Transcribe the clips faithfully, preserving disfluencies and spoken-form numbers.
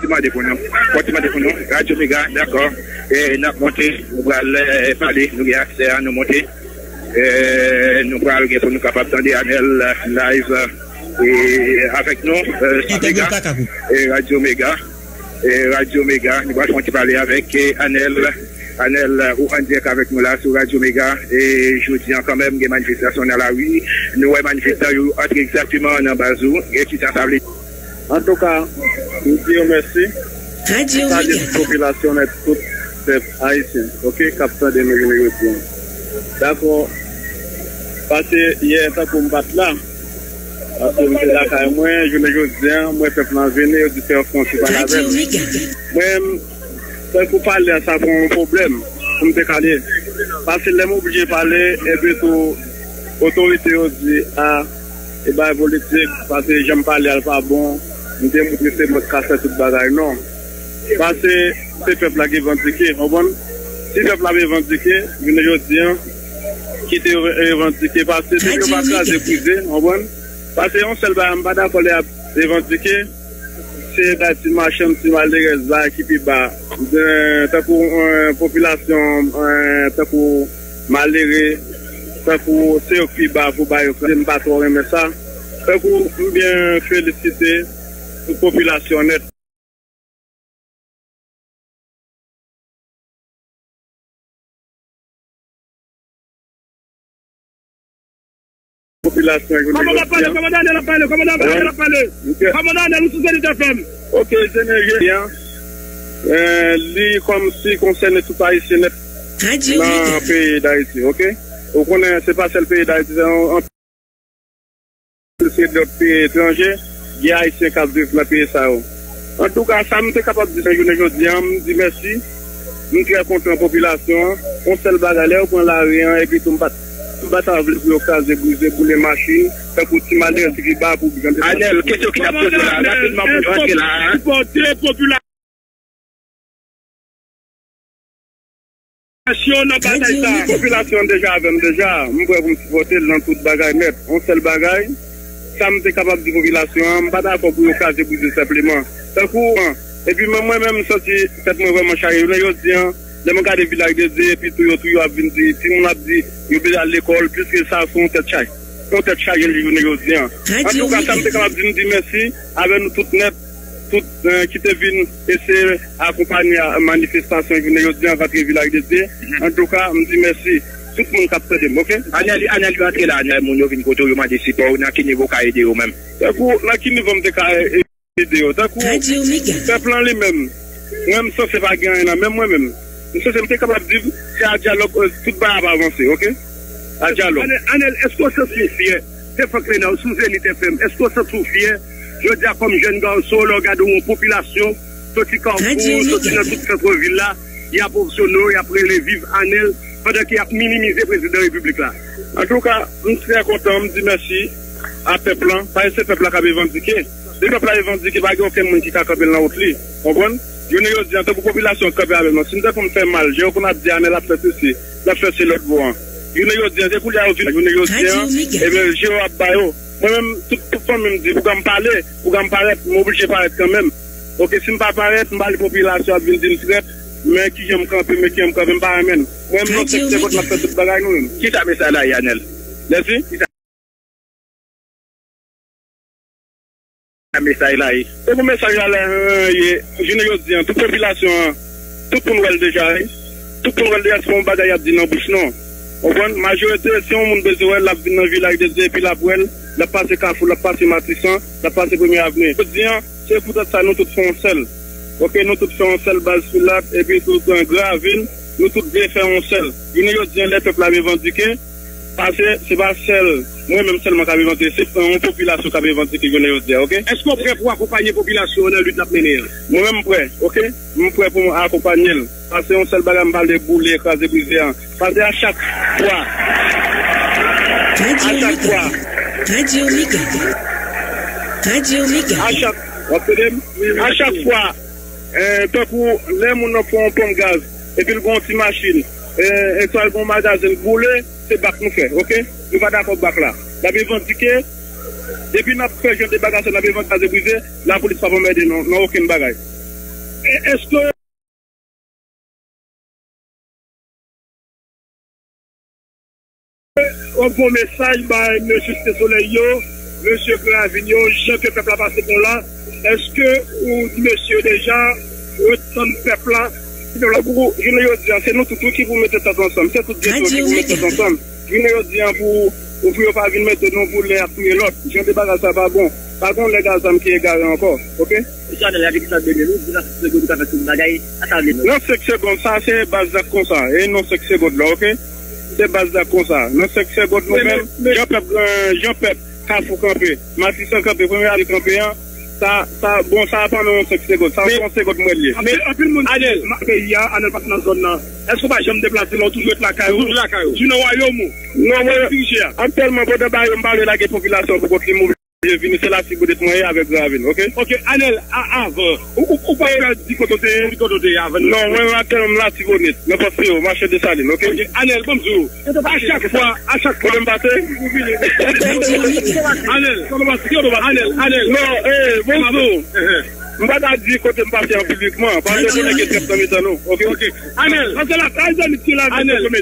Ti mande pou nou. Fò ti mande pou nou. Radyo Mega, dakò. E n ap monte. Nou pral, eh, pale. Nou gen aksè a, nou monte. Eh, nou pral gen pou nou kapab tande Anèl, eh, live, eh, avèk nou. Eh, sa Mega. Eh, Radyo Mega. Eh, Radyo Mega. Nou pral fè yon ti pale avèk, eh, Anèl. Anèl, eh, ou an dirèk avèk nou la sou Radyo Mega. E jodi an kanmenm, gen manifestasyon nan lari. Nou wè manifestan yo antre egzakteman nan baz ou. Gen kisa sa vle di? Antouka, m di yo mèsi. Radyo Mega. Salye tout popilasyon nèt, tout pèp ayisyen, oke, k ap tande nou jounen jodi an. Dakò, pase yè tankou m pa t la, paske m te lakay mwen, jounen jodi an, mwen pèp lan vini, yo di se yon fon sou pale avè m. Mwen, tankou pale a, sa fè yon pwoblèm pou m te ka pale. Paske lè m oblije pale, epi tou, otorite yo di, a, e bagay politik, paske jan m pale a l pa bon, m te montre se mwen k ka fè tout bagay, non. Paske se pèp la ki revandike, konprann? Si pèp la revandike, jounen jodi an, kite yo revandike, paske depi yo pa kraze brize, konprann? Paske yon sèl bagay, m pa dakò lè y ap revandike, se bay ti machann, ti malerèz, bagay ki pi ba. Eh, tankou, eh, popilasyon, eh, tankou malere, tankou se yo ki pi ba pou ba yo kraze, m pa twò renmen sa. Tankou m byen felisite tout popilasyon nèt. Popilasyon jounen jodi an. Kòmandan Anèl ap pale, kòmandan Anèl ap pale. Kòmandan Anèl, ou sou Zenith F M. Ok, Zenith F M. Eh, li kòmsi konsène tout Ayisyen nèt nan peyi Dayiti, ok? Ou konnen, se pa sèl peyi Dayiti, se yon, se lòt peyi etranje, gen Ayisyen k ap viv nan peyi sa yo. Antouka, sa m te kapab di nan jounen jodi an, m di mèsi. M trè kontan popilasyon an. Yon sèl bagay, lè yo pran lari an, epi tou m pa t, m pa ta vle pou yo kraze, brize, boule machin, tankou ti malere, ti ki ba pou granpil. Anèl, kesyon ki t ap poze la, rapidman pou nou antre la, hein. Sipòte popilasyon. Nan batay sa a, popilasyon an deja avè m deja. M prè pou m sipòte l nan tout bagay nèt. Yon sèl bagay, sa m te kapab di popilasyon an, m pa dakò pou yo kraze brize senpleman. Tankou, epi menm mwen menm, m santi tèt mwen vrèman chaje. Jounen jodi an, lè mwen gade Vilaj de Dye, epi tou yo, tou yo ap vin di, timoun ap di, yo bezwen al lekòl, pliske sa, se yon tèt chaje. Se yon tèt chaje l jounen jodi an. Antouka, sa m te kapab di, m di mèsi avè nou tout nèt. Tout, eh, ki te vin eseye akonpanye a manifestasyon jounen jodi an rantre Vilaj de Dye. Antouka, m di mèsi tout moun k ap tande m, ok? Anèl, Anèl, yo antre la, Anèl, moun yo vin kote w, yo mande sipò w, nan ki nivo w ka ede yo menm? Tankou, nan ki nivo m te ka, eh, ede yo? Tankou, pèp lan li menm, mwen, m sanse pa gen anyen nan men mwen menm. M sanse m te kapab di, se a dyalòg, eh, tout bagay ap avanse, ok? A dyalòg. Anèl, Anèl, èske w santi w fyè? Se Franklin Nao sou Zenith F M. Èske w santi w fyè jodi a kòm jèn gason lè w gade yon popilasyon soti Kafou, soti nan tout sant vil la, y ap ovasyone w, y ap rele viv Anèl, pandan ke y ap minimize prezidan repiblik la? Antouka, m trè kontan, m di mèsi a pèp lan, paske se pèp la k ap revandike. Depi pèp la revandike, pa gen okenn moun ki ka kanpe l nan wout li. Konprann? Jounen jodi an, tankou popilasyon k kanpe avè m nan, si m te konn fè mal, jan yo konn ap di Anèl ap fè sesi, l ap fè se lòt bò an. Jounen jodi an, se koulye a yo vin. Jounen jodi an, ebyen, je yo ap ba yo. Mwen menm, tout, tout fanmi m di, pou m pale, pou m parèt, m oblije parèt kanmenm. Ok, si m pa parèt, m pale popilasyon ap vin di m trèt, men kijan m kanpe, men kijan m kanpe, m pa renmen l. Mwen menm, nou se nenpòt, n ap fè tout bagay nou menm. Kisa mesaj la ye, Anèl? Mèsi. Mesaj la ye. Se pou mesaj la, la, ye, jounen jodi an, tout popilasyon an, tout moun wè l deja, wi. Tout moun wè l deja, se pa yon bagay y ap di nan bouch, non. Konprann? Majorite, si yon moun bezwen wè l, l ap vin nan Vilaj de Dye, epi l ap wè l, l ap pase Kafou, l ap pase Matisan, l ap pase Premye Avni. Jodi an, se poutèt sa nou tout fè yon sèl. Ok, nou tout fè yon sèl baz Filat, epi tout, eh, Gran Ravin, nou tout vle fè yon sèl. Jounen jodi an, lè pèp la revandike, Paske se pa sèl mwen menm sèlman k ap revandike, se yon popilasyon k ap revandike jounen jodi a, ok? Èske w prè pou w akonpanye popilasyon an nan lit l ap mennen an? Mwen menm m prè, ok? M prè pou m akonpanye l. Paske yon sèl bagay m pale boule, kraze brize an. Paske a chak fwa, a chak fwa, a chak, w ap tande m? A chak fwa, eh, tankou lè moun nan fè yon ponp gaz, epi l gen yon ti machin, eh, e swa l gen yon magazen l boule, se bak nou fè, ok? Nou pa dakò bak la. N ap revandike, depi n ap fè jan de bagay sa, n ap revandike kraze brize, lapolis p ap anmède nou nan okenn bagay. Èske w ap voye mesaj bay mesye Site Solèy yo, mesye Gravin yo, jan ke pèp la pase kon la? Èske ou di mesye yo deja, ret tann pèp la? Pèp la pou jounen jodi a, se nou tout wi ki pou mete tèt ansanm. Se tout geto ki pou mete tèt ansanm. Jounen jodi a pou, pou yo pa vin mete nou pou lè y ap touye lòt. Jan de bagay sa pa bon. Pa gen nèg a zam ki egare ankò, oke? Mesye Anèl, gade ki sa beni nou, di nan senk segonn ou ka fè tout bagay, sa sa vle di? Nan senk segonn, sa se baz la k konsa, e nan senk segonn la, oke? Se baz la k konsa. Nan senk segonn nou menm, jan pèp, jan pèp Kafou kanpe, Matisan kanpe, Premye Avni kanpe an, sa, sa, bon, sa pa nan yon senk segonn, sa se yon segonn mwen l ye. Anpil, anpil moun di peyi a, Anèl pa t nan zòn nan. Èske w pa janm deplase lè w toujou ret lakay ou? Toujou lakay ou. Toujou nan wayòm ou. Non, mwen, aktyèlman, pandan bagay yo, m pa vle lage popilasyon pou kont li, m oblije vini, se Latibonit mwen ye avèk Gravin, oke? Oke, Anèl, a, avan, ou, ou, ou pa t pèdi kote w te ye, kote w te ye avan? Non, mwen, aktyèlman, m Latibonit, nan Pòs Peyo, mache Desalin, oke? Oke, Anèl, ban m di w, a chak fwa, a chak fwa. Kote m pase? Anèl, Anèl, Anèl. Non, eh, bon, m pa ka di kote m pase an piblikman, paske konnen gen trèt nan mitan nou, oke? Oke, Anèl. Paske la, Tayzani ki la, Anèl.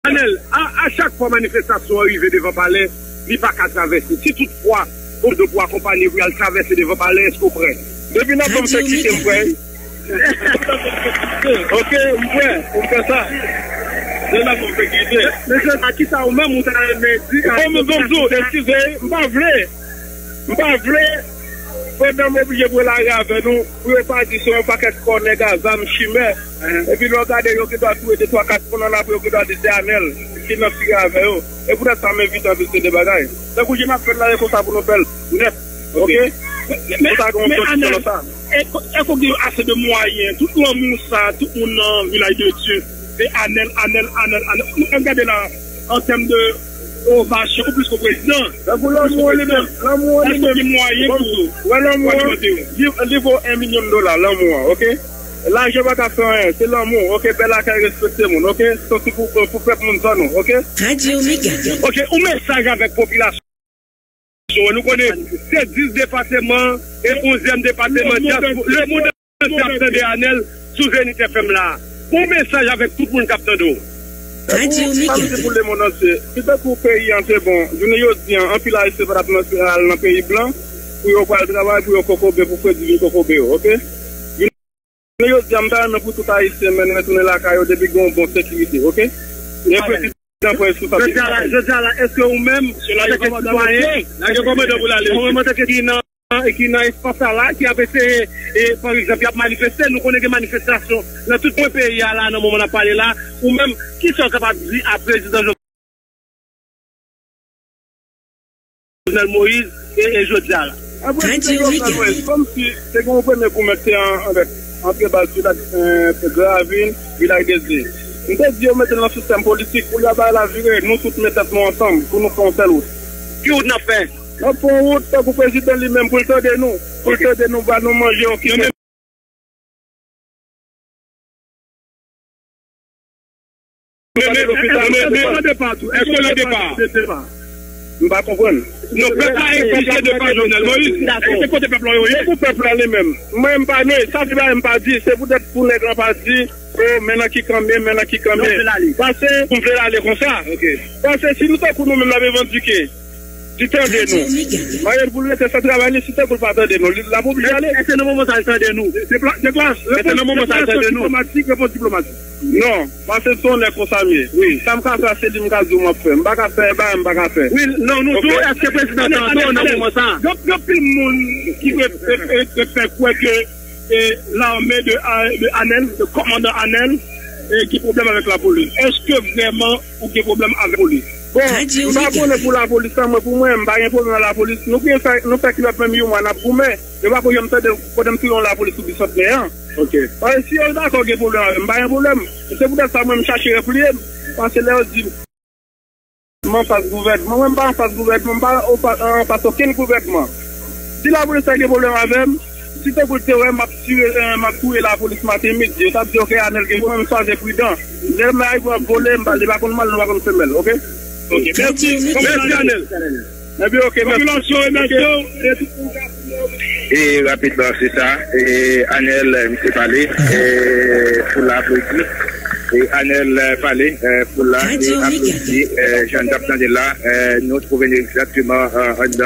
Anèl, a, a chak fwa manifestasyon an rive devan palè, li pa ka travèse. Si tout fwa, ou do pou akonpanye pou y al travèse devan palè, èske w prè? Depi n ap ban m sekirite, m prè. Oke, m prè pou m fè sa. Depi n ap ban m sekirite. Mesye, a kisa ou menm ou ta renmen di? Bon, m, bon, m di w, eskize, m pa vle. M pa vle, pandan m oblije pran lari avè nou, pou yo pa di se yon pakèt kò nèg a zam chimè. Epi lè w gade yo gendwa touye de twa kat moun, annapre yo gendwa di se Anèl ki nan tire avè yo. E poutèt sa m envite anpil se de bagay. Tankou jan n ap fè l la, e konsa pou nou fè l nèt. Oke? Pou sa gen yon solisyon nan sa. Èske w gen ase de mwayen? Tout lanmou sa, tout moun nan Vilaj de Dye, se Anèl, Anèl, Anèl, Anèl. Nou menm gade la, an tèm de ovasyon, ou plis ke prezidan. Tankou lanmou an li menm, lanmou an li menm. Èske w gen mwayen pou alimante yo? Li, li vo en milyon dola, lanmou an, oke? Lajan pa ka fè anyen, se lanmou, oke? Bèl lakay, respekte moun, oke? Soti pou, pou pèp moun zòn ou, oke? Radyo Mega. Oke, yon mesaj avèk popilasyon. Nou konnen se dis depatman e onzyèm depatman, dyaspo-, lemonn antye ap tande Anèl sou Zenith F M la. Yon mesaj avèk tout moun k ap tande w. Radyo Mega. Sa m di pou lemonn antye, si tankou peyi an te bon, jounen jodi an, anpil Ayisyen pa t ap nan, al nan peyi blan pou yo pral travay, pou yo kokobe, pou fredi vin kokobe yo, oke? Jounen jodi a, m ta renmen pou tout Ayisyen mennen retounen lakay yo depi gen yon bon sekirite, oke? E prezidan pran responsablite. Jodi a la, jodi a la, èske ou menm, antanke sitwayen, ou menm antanke ki nan, ki nan espas sa la, ki ap eseye, e, pa egzanp, y ap manifeste, nou konnen gen manifestasyon nan tout kwen peyi a la, nan moman n ap pale la, ou menm, kisa w kapab di a prezidan Jovenel Jovenel Moïse e, e jodi a la. Apre, se te Jovenel Moïse, kòmsi te gen yon premye goumèt te an, anvèk, antre baz Vilaj, eh, Gravin, Vilaj de Dye. M te di yo mete l nan sistèm politik, kounye a bagay la vire, nou tout met tèt nou ansanm pou nou fè yon sèl wout. Ki wout n ap fè? N ap fè yon wout tankou prezidan li menm pou l tande nou, pou l tande nou, ba nou manje, okipe. Men, men, men, men, men, nan depa tou. Èske nan depa? M pa konprann. Non, pèp la enplike depa Jovenel Moïse. Èske se kote pèp la yo ye? Se pou pèp la li menm. Mwen, m pa, non, sa se pa, m pa di, se poutèt pou nèg lan pa di, o, men nan ki kan m ye, men nan ki kan m ye. Pase, pou m vle l ale konsa. Pase, si nou tankou nou menm n ap revandike, li tande nou. Maryèl pou l rete san travay, li si tankou l pa tande nou, li, l ap oblije ale. Èske nan moman sa l tande nou? Depla-, deplas-, èske nan moman sa l tande nou? Diplomatik, repons diplomatik. Non, pase se yon nèg konsa m ye. Wi. Sa m ka fè a, se li m ka di w m ap fè. M pa ka fè bagay m pa ka fè. Wi, non, nou di w, èske prezidan tande w nan moman sa? Gen, gen anpil moun ki vle, e, e, e fè kwè ke e lame de, de Anèl, de kòmandan Anèl, e gen pwoblèm avèk lapolis. Èske vrèman ou gen pwoblèm avèk lapolis? Bon, m pa konnen pou lapolis la, mwen pou mwen, m pa gen pwoblèm ak lapolis. Nou gen fè, nou fè kilòt menm yon mwa n ap goumen. Yo pa ko janm tande kote m touye yon lapolis sou Bisantnè an. Paske si yo dakò gen pwoblèm avè m, m pa gen pwoblèm. Se poutèt sa mwen m chache repliye m. Paske lè yo di m anfas gouvènman. Mwen, m pa anfas gouvènman, m pa anfa-, anfas okenn gouvènman. Si lapolis la gen pwoblèm avè m, si tankou l te wè m ap tire, eh, m ap touye lapolis maten, midi, yo t ap di, oke, Anèl gen pwoblèm, swaze pridan. Lè m ay pou ap vole, m pa, li pa konn mal, nou pa konn femèl, oke? Oke, mèsi. Mèsi, Anèl. Ebyen, ok, mèsi. Popilasyon remèsye w. E rapidman, se sa. E Anèl, misye pale. E Foula aplodi. E Anèl, eh, pale. Eh, Foula, li aplodi. Eh, jan n t ap tande la, eh, nou twouve n egzakteman, eh, anndan.